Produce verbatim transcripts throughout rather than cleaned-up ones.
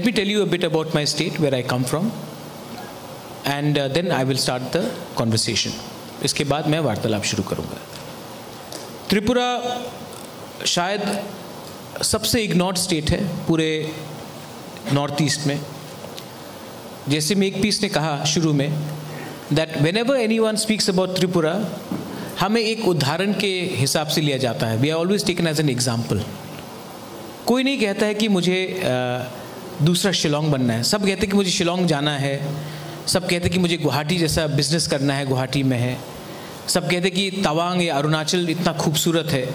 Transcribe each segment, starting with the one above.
Let me tell you a bit about my state, where I come from, and uh, then I will start the conversation. इसके बाद मैं वार्तालाप शुरू करूंगा। त्रिपुरा शायद सबसे इग्नोर्ड स्टेट है पूरे नॉर्थ ईस्ट में। जैसे मेकपीस ने कहा शुरू में, that whenever anyone speaks about Tripura, हमें एक उदाहरण के हिसाब से लिया जाता है। We are always taken as an example. कोई नहीं कहता है कि मुझे दूसरा शिलोंग बनना है। सब कहते हैं कि मुझे शिलोंग जाना है। सब कहते हैं कि मुझे गुवाहाटी जैसा बिजनेस करना है, गुवाहाटी में है। सब कहते हैं कि तवांग या अरुणाचल इतना खूबसूरत है।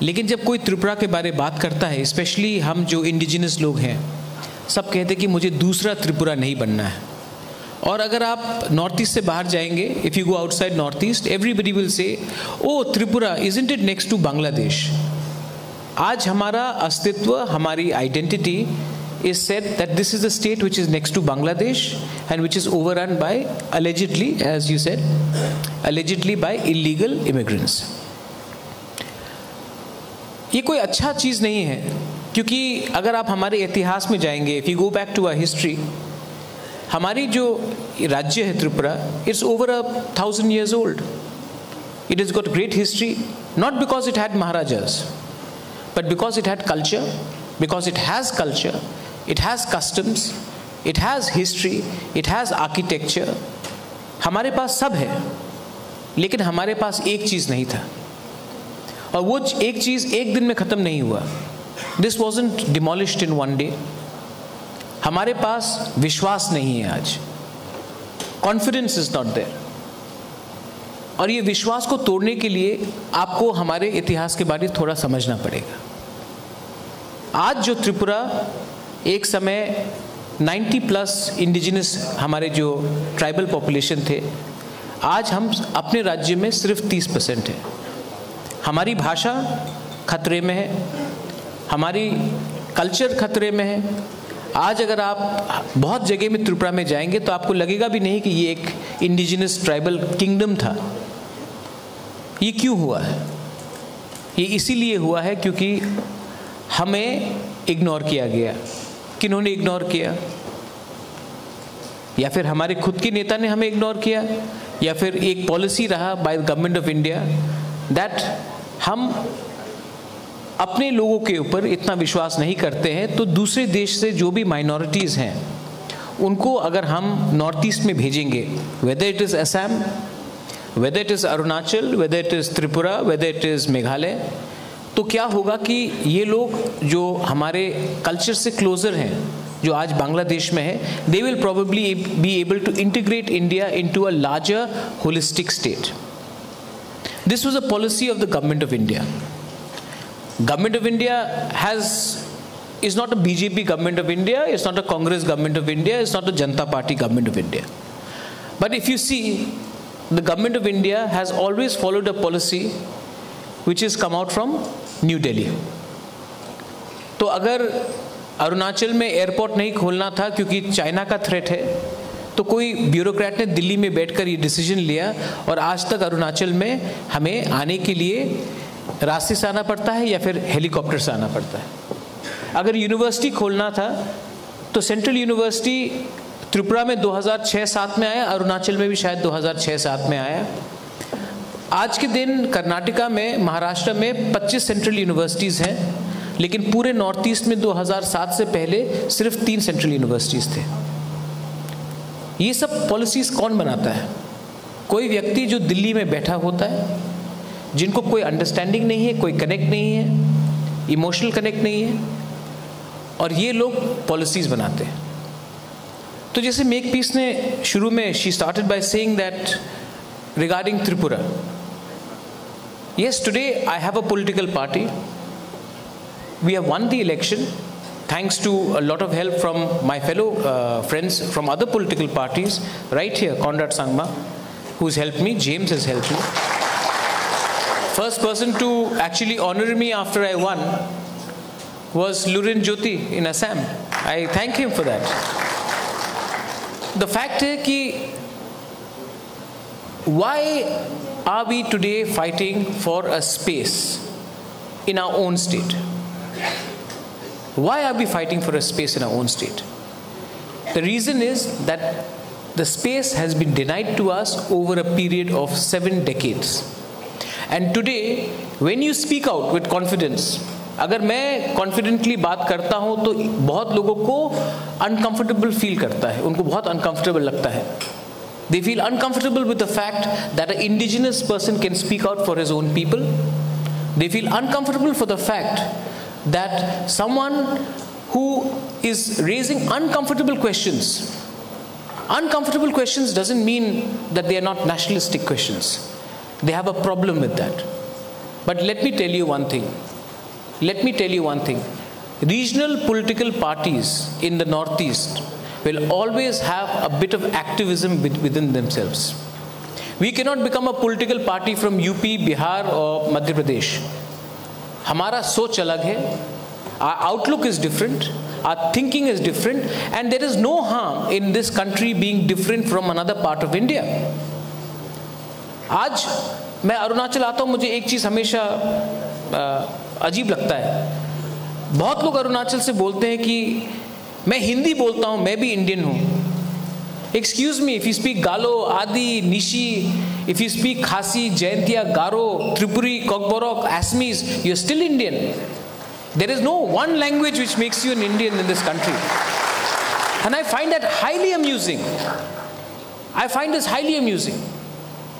लेकिन जब कोई त्रिपुरा के बारे में बात करता है, स्पेशली हम जो इंडिजिनस लोग हैं, सब कहते हैं कि मुझे दूसरा त्रिपुरा नहीं बनना है। और अगर आप नॉर्थ ईस्ट से बाहर जाएंगे, if you go outside North East, everybody will say, "Oh, Tripura, isn't it next to Bangladesh?" आज हमारा अस्तित्व, हमारी identity is said that this is a state which is next to Bangladesh and which is overrun by, allegedly, as you said, allegedly by illegal immigrants. ये कोई अच्छा चीज नहीं है, क्योंकि अगर आप हमारे इतिहास में जाएंगे, if you go back to our history, हमारी जो राज्य है Tripura, it's over a thousand years old. It has got great history, not because it had Maharajas, but because it had culture, because it has culture, it has customs, it has history, it has architecture. हमारे पास सब है, लेकिन हमारे पास एक चीज नहीं था। और वो च- एक चीज एक दिन में खत्म नहीं हुआ। This wasn't demolished in one day. हमारे पास विश्वास नहीं है आज। Confidence is not there. और ये विश्वास को तोड़ने के लिए आपको हमारे इतिहास के बारे में थोड़ा समझना पड़ेगा। आज जो त्रिपुरा, एक समय नाइंटी प्लस इंडिजिनस हमारे जो ट्राइबल पॉपुलेशन थे, आज हम अपने राज्य में सिर्फ तीस परसेंट है। हमारी भाषा खतरे में है, हमारी कल्चर खतरे में है। आज अगर आप बहुत जगह में त्रिपुरा में जाएंगे तो आपको लगेगा भी नहीं कि ये एक इंडिजिनस ट्राइबल किंगडम था। ये क्यों हुआ है? ये इसीलिए हुआ है क्योंकि हमें इग्नोर किया गया। किन्होंने इग्नोर किया? या फिर हमारे खुद के नेता ने हमें इग्नोर किया, या फिर एक पॉलिसी रहा by the Government of India that हम अपने लोगों के ऊपर इतना विश्वास नहीं करते हैं, तो दूसरे देश से जो भी माइनॉरिटीज हैं, उनको अगर हम नॉर्थ ईस्ट में भेजेंगे, whether it is Assam, whether it is Arunachal, whether it is Tripura, whether it is Meghalaya, तो क्या होगा कि ये लोग जो हमारे कल्चर से क्लोजर हैं, जो आज बांग्लादेश में है, they will probably be able to integrate India into a larger holistic state. This was a policy of the Government of India. Government of India has is not a B J P government of India, it's not a Congress government of India, it's not a Janata Party government of India. But if you see, the Government of India has always followed a policy which has come out from New Delhi. तो अगर अरुणाचल में एयरपोर्ट नहीं खोलना था क्योंकि चाइना का थ्रेट है, तो कोई ब्यूरोक्रेट ने दिल्ली में बैठकर ये डिसीजन लिया और आज तक अरुणाचल में हमें आने के लिए रास्ते से आना पड़ता है या फिर हेलीकॉप्टर से आना पड़ता है। अगर यूनिवर्सिटी खोलना था तो सेंट्रल यूनिवर्सिटी त्रिपुरा में दो हज़ार छह सात में आया, अरुणाचल में भी शायद दो हज़ार छह सात में आया। आज के दिन कर्नाटका में, महाराष्ट्र में पच्चीस सेंट्रल यूनिवर्सिटीज हैं, लेकिन पूरे नॉर्थ ईस्ट में दो हज़ार सात से पहले सिर्फ तीन सेंट्रल यूनिवर्सिटीज थे। ये सब पॉलिसीज कौन बनाता है? कोई व्यक्ति जो दिल्ली में बैठा होता है, जिनको कोई अंडरस्टैंडिंग नहीं है, कोई कनेक्ट नहीं है, इमोशनल कनेक्ट नहीं है, और ये लोग पॉलिसीज बनाते हैं। तो जैसे मेकपीस ने शुरू में, she started by saying that regarding Tripura, yes, today I have a political party. We have won the election thanks to a lot of help from my fellow uh, friends from other political parties. Right here, Conrad Sangma, who's helped me, James has helped me. First person to actually honor me after I won was Lurin Jyoti in Assam. I thank him for that. The fact है कि why are we today fighting for a space in our own state? Why are we fighting for a space in our own state? The reason is that the space has been denied to us over a period of seven decades. And today, when you speak out with confidence, अगर मैं कॉन्फिडेंटली बात करता हूं तो बहुत लोगों को uncomfortable feel करता है, उनको बहुत अनकंफर्टेबल लगता है। They feel uncomfortable with the fact that an indigenous person can speak out for his own people. They feel uncomfortable for the fact that someone who is raising uncomfortable questions, uncomfortable questions doesn't mean that they are not nationalistic questions. They have a problem with that. But let me tell you one thing. Let me tell you one thing. Regional political parties in the Northeast will always have a bit of activism with- within themselves. We cannot become a political party from U P, Bihar, or Madhya Pradesh. हमारा सोच अलग है, our outlook is different, our thinking is different, and there is no harm in this country being different from another part of India. आज मैं अरुणाचल आता हूं, मुझे एक चीज हमेशा अ, अजीब लगता है। बहुत लोग अरुणाचल से बोलते हैं कि मैं हिंदी बोलता हूं, मैं भी इंडियन हूं। Excuse me, if you speak Galo, Adi, Nishi, if you speak Khasi, Jaintia, Garo, Tripuri, Kokborok, Assamese, you're still Indian. There is no one language which makes you an Indian in this country. And I find that highly amusing. I find this highly amusing.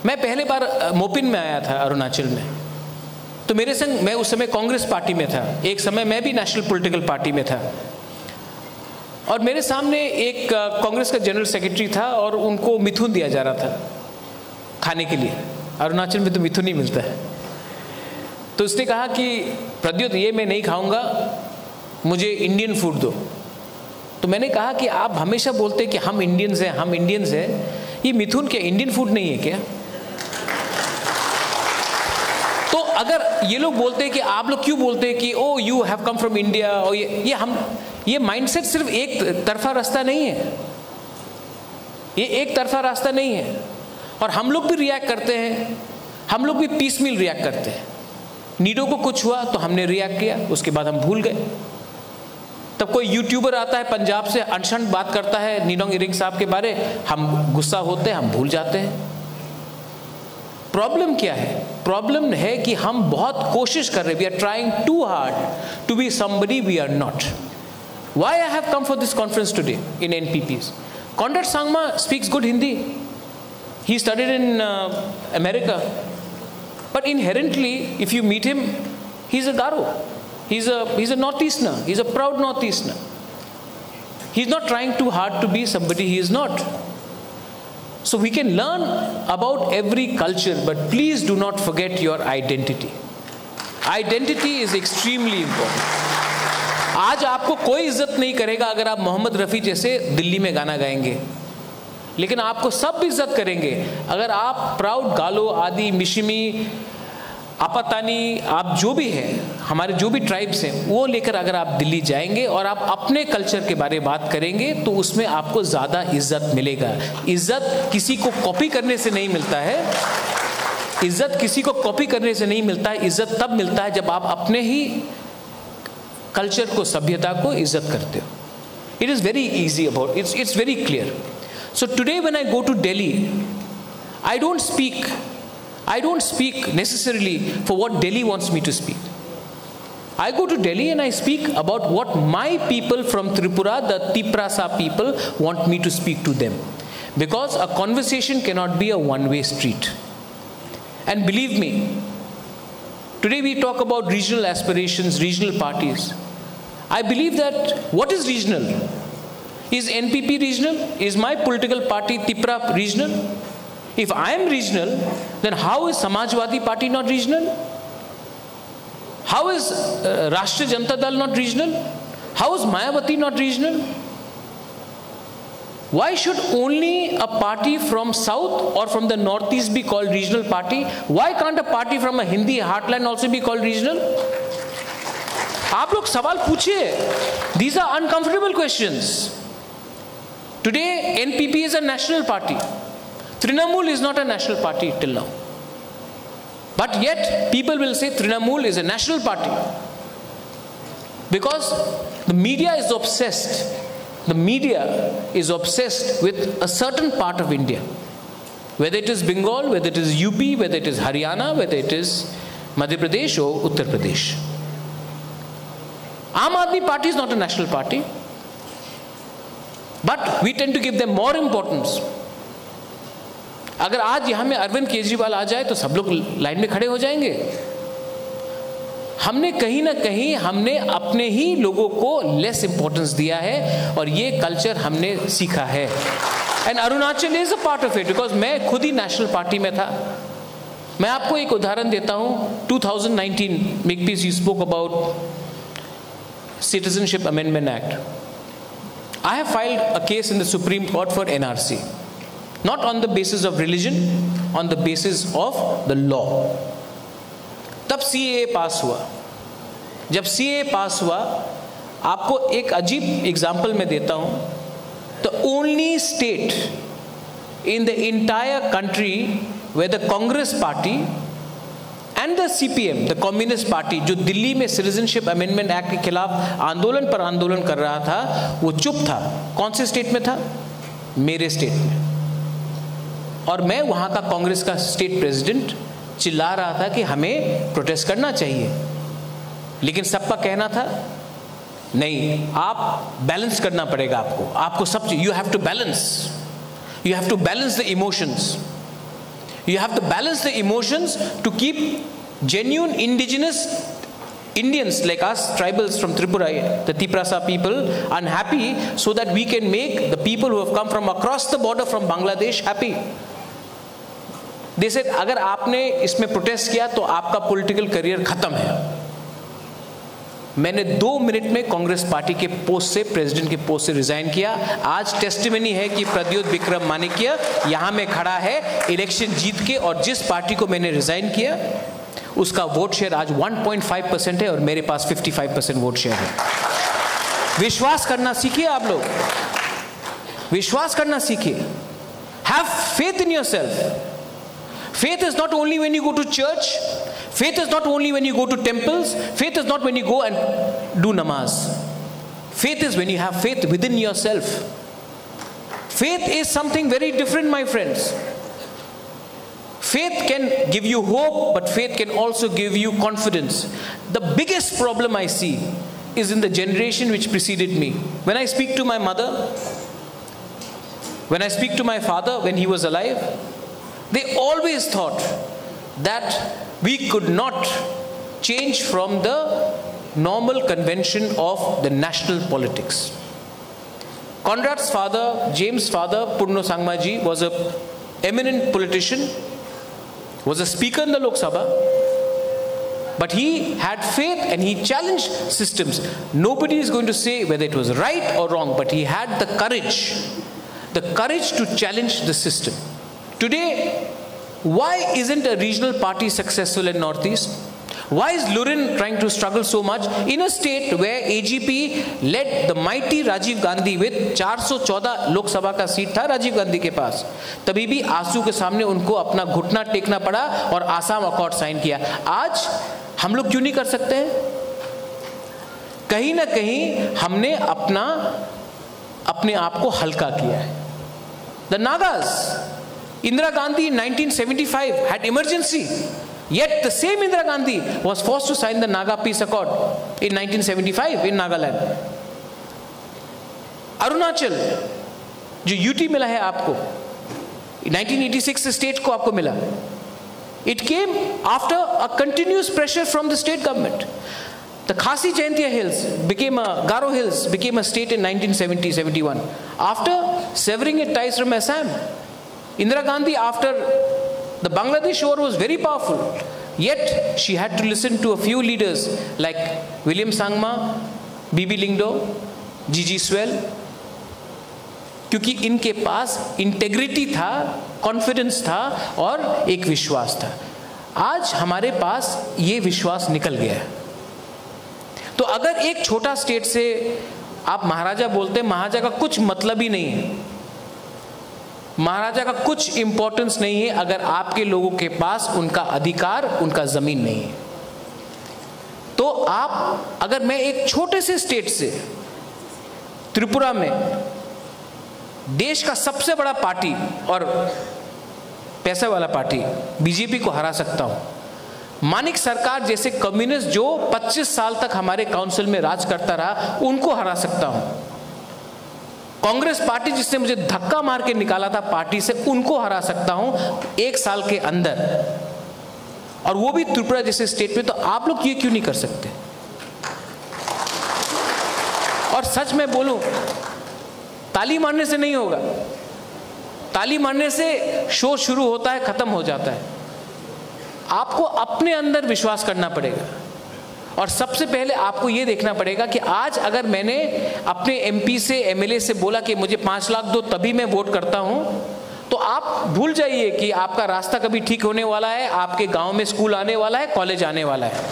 मैं पहले बार अ, मोपिन में आया था अरुणाचल में, तो मेरे संग, मैं उस समय कांग्रेस पार्टी में था, एक समय मैं भी नेशनल पॉलिटिकल पार्टी में था, और मेरे सामने एक अ, कांग्रेस का जनरल सेक्रेटरी था और उनको मिथुन दिया जा रहा था खाने के लिए। अरुणाचल में तो मिथुन ही मिलता है। तो उसने कहा कि प्रद्युत, ये मैं नहीं खाऊंगा, मुझे इंडियन फूड दो। तो मैंने कहा कि आप हमेशा बोलते हैं कि हम इंडियंस हैं, हम इंडियंस हैं, ये मिथुन क्या इंडियन फूड नहीं है क्या? तो अगर ये लोग बोलते हैं कि आप लोग क्यों बोलते हैं कि oh you have come from India, और ये ये हम ये माइंडसेट सिर्फ एक तरफा रास्ता नहीं है, ये एक तरफा रास्ता नहीं है। और हम लोग भी रिएक्ट करते हैं, हम लोग भी पीसमील रिएक्ट करते हैं। नीडो को कुछ हुआ तो हमने रिएक्ट किया, उसके बाद हम भूल गए। तब कोई यूट्यूबर आता है पंजाब से, अनशन बात करता है निनोंग इरिंग साहब के बारे, हम गुस्सा होते हैं, हम भूल जाते हैं। प्रॉब्लम क्या है? प्रॉब्लम है कि हम बहुत कोशिश कर रहे हैं, we are trying too hard to be somebody we are not. Why I have come for this conference today in N P P's? Conrad Sangma speaks good Hindi. He studied in uh, America. But inherently, if you meet him, he's a Garo. He's a, he's a Northeasterner. He's a proud Northeasterner. He's not trying too hard to be somebody he is not. So we can learn about every culture, but please do not forget your identity. Identity is extremely important. आज आपको कोई इज्जत नहीं करेगा अगर आप मोहम्मद रफी जैसे दिल्ली में गाना गाएंगे, लेकिन आपको सब इज्जत करेंगे अगर आप प्राउड गालो, आदि, मिशिमी, आपातानी, आप जो भी हैं, हमारे जो भी ट्राइब्स हैं, वो लेकर अगर आप दिल्ली जाएंगे और आप अपने कल्चर के बारे में बात करेंगे, तो उसमें आपको ज्यादा इज्जत मिलेगा। इज्जत किसी को कॉपी करने से नहीं मिलता है। इज्जत किसी को कॉपी करने से नहीं मिलता है। इज्जत तब मिलता है जब आप अपने ही कल्चर को, सभ्यता को इज्जत करते हो। It is very easy about, it's, it's very clear. So today when I go to Delhi, I don't speak, I don't speak necessarily for what Delhi wants me to speak. I go to Delhi and I speak about what my people from Tripura, the Tiprasa people, want me to speak to them. Because a conversation cannot be a one-way street. And believe me, today we talk about regional aspirations, regional parties. I believe that what is regional? Is N P P regional? Is my political party Tipra regional? If I am regional, then how is Samajwadi Party not regional? How is uh, Rashtriya Janata Dal not regional? How is Mayawati not regional? Why should only a party from south or from the northeast be called regional party? Why can't a party from a Hindi heartland also be called regional? आप लोग सवाल पूछिए। These are uncomfortable questions. Today, N P P is a national party. Trinamool is not a national party till now. But yet, people will say Trinamool is a national party. Because The media is obsessed. The media is obsessed with a certain part of India. Whether it is Bengal, whether it is U P, whether it is Haryana, whether it is Madhya Pradesh or Uttar Pradesh. Aam Aadmi Party is not a national party, but we tend to give them more importance. अगर आज यहाँ में अरविंद केजरीवाल आ जाए तो सब लोग लाइन में खड़े हो जाएंगे। हमने कहीं ना कहीं, हमने अपने ही लोगों को लेस इंपॉर्टेंस दिया है और ये कल्चर हमने सीखा है। And Arunachal is a part of it, because मैं खुद ही नेशनल पार्टी में था। मैं आपको एक उदाहरण देता हूं, two thousand nineteen, Makepeace, you spoke about Citizenship Amendment Act. I have filed a case in the Supreme Court for N R C, not on the basis of religion, on the basis of the law. तब सीएए पास हुआ। जब सीएए पास हुआ, आपको एक अजीब एग्जांपल मैं देता हूं, the only state in the entire country where the Congress party and the C P M, the Communist Party, जो दिल्ली में सिटीजनशिप अमेंडमेंट एक्ट के खिलाफ आंदोलन पर आंदोलन कर रहा था, वो चुप था। कौन से स्टेट में था? मेरे स्टेट में। और मैं वहां का कांग्रेस का स्टेट प्रेसिडेंट, चिल्ला रहा था कि हमें प्रोटेस्ट करना चाहिए, लेकिन सबका कहना था, नहीं, आप बैलेंस करना पड़ेगा आपको, आपको सब चीज, you have to balance, you have to balance the emotions, you have to balance the emotions to keep genuine indigenous Indians like us, tribals from Tripura, the Tiprasa people, unhappy, so that we can make the people who have come from across the border from Bangladesh happy. They said, अगर आपने इसमें प्रोटेस्ट किया तो आपका political career खत्म है। मैंने दो मिनट में कांग्रेस पार्टी के पोस्ट से, प्रेसिडेंट के पोस्ट से रिजाइन किया। आज टेस्टिमनी है कि प्रद्युत विक्रम माणिक्य यहां में खड़ा है, इलेक्शन जीत के, और जिस पार्टी को मैंने रिजाइन किया, उसका वोट शेयर आज वन पॉइंट फ़ाइव परसेंट है और मेरे पास fifty five percent vote share है। विश्वास करना सीखिए आप लोग, विश्वास करना सीखिए। Have faith in yourself. Faith is not only when you go to church. Faith is not only when you go to temples. Faith is not when you go and do namaz. Faith is when you have faith within yourself. Faith is something very different, my friends. Faith can give you hope, but faith can also give you confidence. The biggest problem I see is in the generation which preceded me. When I speak to my mother, when I speak to my father when he was alive, they always thought that we could not change from the normal convention of the national politics. Conrad's father, James' father, Purno Sangma ji, was a eminent politician, was a speaker in the Lok Sabha, but he had faith and he challenged systems. Nobody is going to say whether it was right or wrong, but he had the courage, the courage to challenge the system. Today, why isn't a regional party successful in Northeast? Why is Lurin trying to struggle so much in a state where A G P led the mighty Rajiv Gandhi with चार सौ चौदह लोकसभा का सीट था राजीव गांधी के पास, तभी भी आंसू के सामने उनको अपना घुटना टेकना पड़ा और आसाम अकॉर्ड साइन किया। आज हम लोग क्यों नहीं कर सकते हैं? कहीं ना कहीं हमने अपना अपने आप को हल्का किया है। The Nagas, Indira Gandhi in nineteen seventy five had emergency, yet the same Indira Gandhi was forced to sign the Naga Peace Accord in nineteen seventy five in Nagaland. Arunachal, जो यूटी मिला है आपको, नाइनटीन एटी सिक्स स्टेट को आपको मिला, it came after a continuous pressure from the state government. The Khasi Jaintia Hills became a, Garo Hills became a state in nineteen seventy seventy one after severing its ties from Assam. Indira Gandhi, after the Bangladesh war, was very powerful, yet she had to listen to a few leaders like William Sangma, बीबी लिंगडो, जीजी स्वेल, क्योंकि इनके पास इंटेग्रिटी था, कॉन्फिडेंस था और एक विश्वास था। आज हमारे पास ये विश्वास निकल गया है। तो अगर एक छोटा स्टेट से आप महाराजा बोलते हैं, महाराजा का कुछ मतलब ही नहीं है। महाराजा का कुछ इंपॉर्टेंस नहीं है अगर आपके लोगों के पास उनका अधिकार, उनका जमीन नहीं है। तो आप, अगर मैं एक छोटे से स्टेट से, त्रिपुरा में देश का सबसे बड़ा पार्टी और पैसा वाला पार्टी बीजेपी को हरा सकता हूं, मानिक सरकार जैसे कम्युनिस्ट जो पच्चीस साल तक हमारे काउंसिल में राज करता रहा, उनको हरा सकता हूं, कांग्रेस पार्टी जिसने मुझे धक्का मार के निकाला था पार्टी से, उनको हरा सकता हूं एक साल के अंदर, और वो भी त्रिपुरा जैसे स्टेट में, तो आप लोग ये क्यों नहीं कर सकते? और सच मैं बोलूं, ताली मारने से नहीं होगा। ताली मारने से शो शुरू होता है, खत्म हो जाता है। आपको अपने अंदर विश्वास करना पड़ेगा। और सबसे पहले आपको ये देखना पड़ेगा कि आज अगर मैंने अपने एमपी से, एमएलए से बोला कि मुझे पाँच लाख दो, तभी मैं वोट करता हूं, तो आप भूल जाइए कि आपका रास्ता कभी ठीक होने वाला है, आपके गांव में स्कूल आने वाला है, कॉलेज आने वाला है।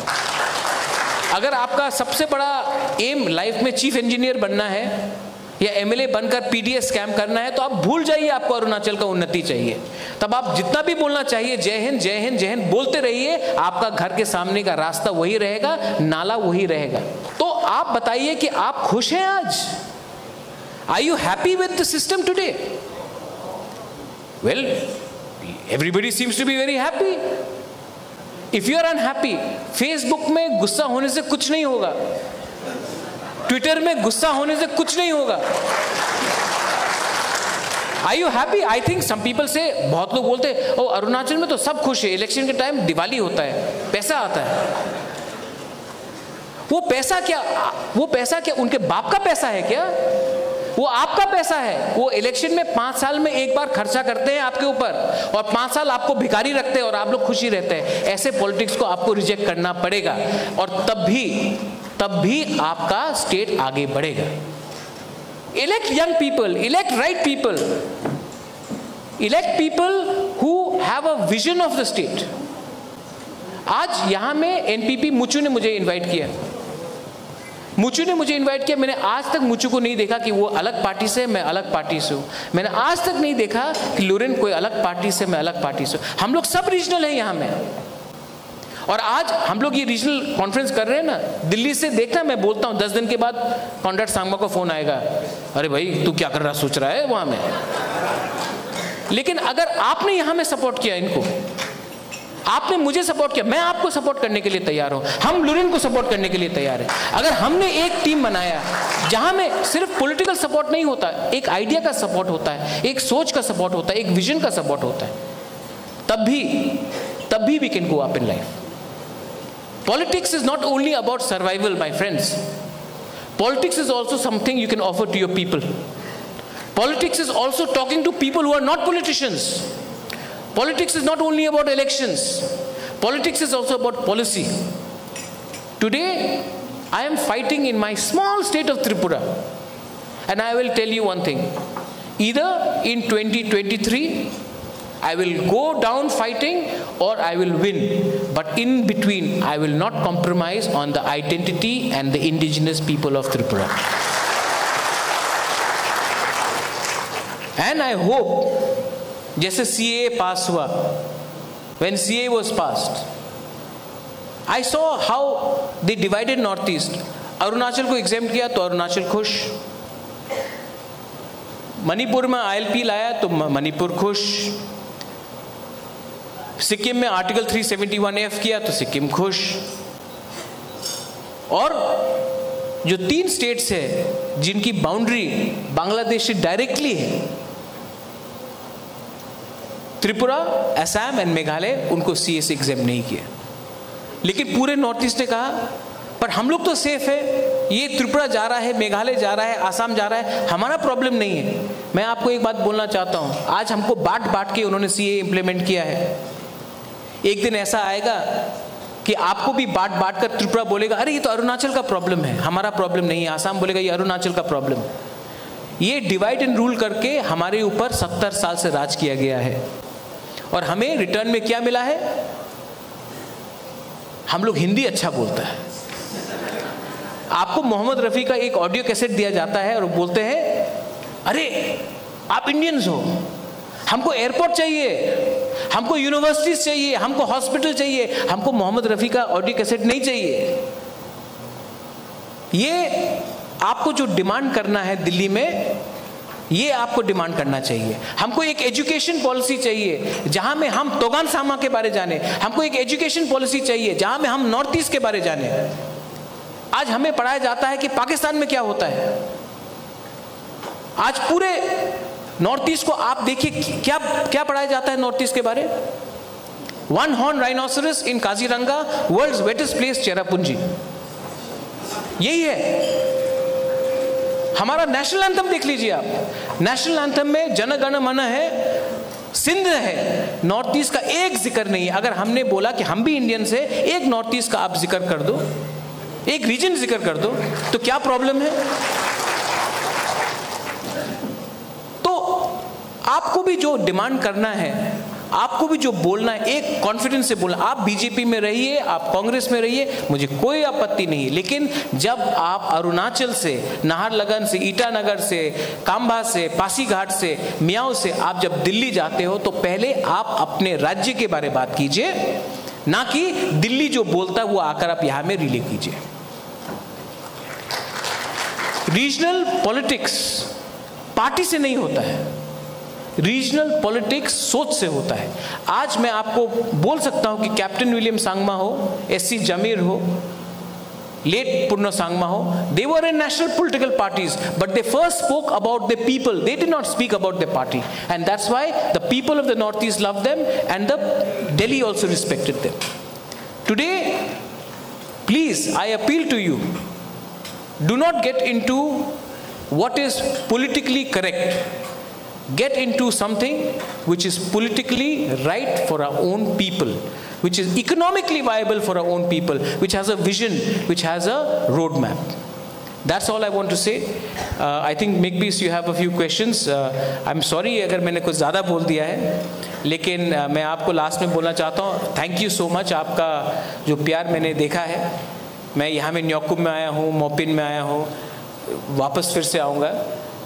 अगर आपका सबसे बड़ा एम लाइफ में चीफ इंजीनियर बनना है या एमएलए बनकर पीडीएस स्कैम करना है, तो आप भूल जाइए, आपको अरुणाचल का उन्नति चाहिए। तब आप जितना भी बोलना चाहिए, जय हिंद, जय हिंद, जय हिंद बोलते रहिए, आपका घर के सामने का रास्ता वही रहेगा, नाला वही रहेगा। तो आप बताइए कि आप खुश हैं आज? Are you happy with the system today? Well, everybody seems to be very happy. If you are unhappy, Facebook में गुस्सा होने से कुछ नहीं होगा, ट्विटर में गुस्सा होने से कुछ नहीं होगा। Are you happy? I think some people say, बहुत लोग बोलते हैं, ओ, अरुणाचल में तो सब खुश है, इलेक्शन के टाइम दिवाली होता है, पैसा आता है। वो पैसा क्या, वो पैसा क्या उनके बाप का पैसा है क्या? वो आपका पैसा है। वो इलेक्शन में पांच साल में एक बार खर्चा करते हैं आपके ऊपर और पांच साल आपको भिखारी रखते हैं और आप लोग खुशी रहते हैं। ऐसे पॉलिटिक्स को आपको रिजेक्ट करना पड़ेगा और तब भी, तब भी आपका स्टेट आगे बढ़ेगा। Elect young people, elect right people, elect people who have a vision of the state। आज यहां में एनपीपी मुचु ने मुझे इनवाइट किया, मुचु ने मुझे इनवाइट किया। मैंने आज तक मुचु को नहीं देखा कि वो अलग पार्टी से, मैं अलग पार्टी से हूं। मैंने आज तक नहीं देखा कि लुरिन कोई अलग पार्टी से, मैं अलग पार्टी से हूं। हम लोग सब रीजनल हैं यहां में। और आज हम लोग ये रीजनल कॉन्फ्रेंस कर रहे हैं ना, दिल्ली से देखना, मैं बोलता हूं, दस दिन के बाद कॉनराड सांगमा को फोन आएगा, अरे भाई, तू क्या कर रहा, सोच रहा है वहां में। लेकिन अगर आपने यहां में सपोर्ट किया इनको, आपने मुझे सपोर्ट किया, मैं आपको सपोर्ट करने के लिए तैयार हूं, हम लुरिन को सपोर्ट करने के लिए तैयार हैं। अगर हमने एक टीम बनाया जहां में सिर्फ पॉलिटिकल सपोर्ट नहीं होता, एक आइडिया का सपोर्ट होता है, एक सोच का सपोर्ट होता है, एक विजन का सपोर्ट होता है, तब भी, तब भी we can go up in life। Politics is not only about survival, my friends. Politics is also something you can offer to your people. Politics is also talking to people who are not politicians. Politics is not only about elections. Politics is also about policy. Today, I am fighting in my small state of Tripura. And I will tell you one thing. Either in twenty twenty-three, I will go down fighting or I will win. But in between, I will not compromise on the identity and the indigenous people of Tripura। And I hope, जैसे सीएए पास हुआ, when CAA was passed, I saw how they divided North East। Arunachal को एग्जेम्प्ट किया तो अरुणाचल खुश, मणिपुर में आईएलपी लाया तो म-, मणिपुर खुश, सिक्किम में article three seventy one F किया तो सिक्किम खुश। और जो तीन स्टेट्स है जिनकी बाउंड्री बांग्लादेश से डायरेक्टली है, त्रिपुरा, असम एंड मेघालय, उनको सीएए से एग्जेम्प्ट नहीं किया। लेकिन पूरे नॉर्थ ईस्ट ने कहा, पर हम लोग तो सेफ है, ये त्रिपुरा जा रहा है, मेघालय जा रहा है, आसाम जा रहा है, हमारा प्रॉब्लम नहीं है। मैं आपको एक बात बोलना चाहता हूं, आज हमको बांट बांट के उन्होंने सीएए इम्प्लीमेंट किया है। एक दिन ऐसा आएगा कि आपको भी बांट बांट कर त्रिपुरा बोलेगा, अरे, ये तो अरुणाचल का प्रॉब्लम है, हमारा प्रॉब्लम नहीं है। आसाम बोलेगा, ये अरुणाचल का प्रॉब्लम है। ये डिवाइड एंड रूल करके हमारे ऊपर सत्तर साल से राज किया गया है और हमें रिटर्न में क्या मिला है? हम लोग हिंदी अच्छा बोलता है। आपको मोहम्मद रफी का एक ऑडियो कैसेट दिया जाता है और बोलते हैं, अरे, आप इंडियंस हो, हमको एयरपोर्ट चाहिए, हमको यूनिवर्सिटीज चाहिए, हमको हॉस्पिटल चाहिए, हमको मोहम्मद रफी का ऑडियो कैसेट नहीं चाहिए। ये आपको जो डिमांड करना है दिल्ली में, ये आपको डिमांड करना चाहिए। हमको एक एजुकेशन पॉलिसी चाहिए, जहां में हम तोगान सामा के बारे जाने। हमको एक एजुकेशन पॉलिसी चाहिए, जहां में हम नॉर्थ ईस्ट के बारे जाने। आज हमें पढ़ाया जाता है कि पाकिस्तान में क्या होता है। आज पूरे नॉर्थ ईस्ट को आप देखिए, क्या, क्या पढ़ाया जाता है नॉर्थ ईस्ट के बारे। One horn rhinoceros in Kaziranga, world's wettest place, Cherrapunji। यही है हमारा नेशनल एंथम। देख लीजिए आप, नेशनल एंथम में जन गण मन है, सिंध है, नॉर्थ ईस्ट का एक जिक्र नहीं है। अगर हमने बोला कि हम भी इंडियन से, एक नॉर्थ ईस्ट का आप जिक्र कर दो, एक रीजन जिक्र कर दो, तो क्या प्रॉब्लम है? तो आपको भी जो डिमांड करना है, आपको भी जो बोलना है, एक कॉन्फिडेंस से बोलना। आप बीजेपी में रहिए, आप कांग्रेस में रहिए, मुझे कोई आपत्ति नहीं, लेकिन जब आप अरुणाचल से, नाहरलगुन से, ईटानगर से, काम्बा से, पासीघाट से, मियाओ से आप जब दिल्ली जाते हो, तो पहले आप अपने राज्य के बारे बात कीजिए, ना कि दिल्ली जो बोलता है वो आकर आप यहां में रिले कीजिए। रीजनल पॉलिटिक्स पार्टी से नहीं होता है, रीजनल पॉलिटिक्स सोच से होता है। आज मैं आपको बोल सकता हूं कि कैप्टन विलियम सांगमा हो, एससी जमीर हो, लेट पूर्णो सांगमा हो, they were in national political parties, but they first spoke about the people, they did not speak about the party, and that's why the people of the Northeast loved them and the Delhi also respected them. Today, please, I appeal to you, do not get into what is politically correct. Get into something which is politically right for our own people, which is economically viable for our own people, which has a vision, which has a roadmap. That's all I want to say. Uh, I think, Megbi, you have a few questions. Uh, I'm sorry अगर मैंने कुछ ज़्यादा बोल दिया है, लेकिन uh, मैं आपको लास्ट में बोलना चाहता हूँ, थैंक यू सो मच। आपका जो प्यार मैंने देखा है, मैं यहाँ में न्योकुम में आया हूँ, मोपिन में आया हूँ, वापस फिर से आऊँगा,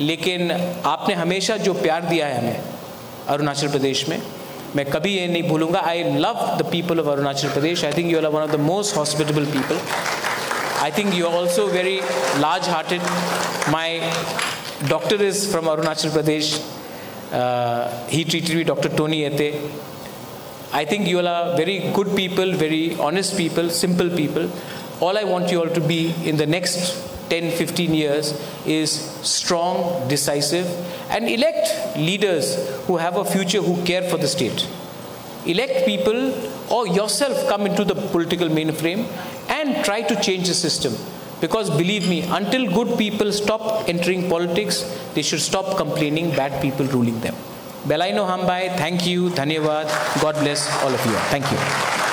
लेकिन आपने हमेशा जो प्यार दिया है हमें अरुणाचल प्रदेश में, मैं कभी ये नहीं भूलूंगा। I love the people of Arunachal Pradesh. I think you all are one of the most hospitable people. I think you are also very large hearted. My doctor is from Arunachal Pradesh. Uh, he treated me, Doctor Tony Ete. I think you all are very good people, very honest people, simple people. All I want you all to be in the next ten, fifteen years is strong, decisive, and elect leaders who have a future, who care for the state. Elect people or yourself come into the political mainframe and try to change the system. Because believe me, until good people stop entering politics, they should stop complaining bad people ruling them. Belai no hambai, thank you, dhanyavad, God bless all of you. Thank you.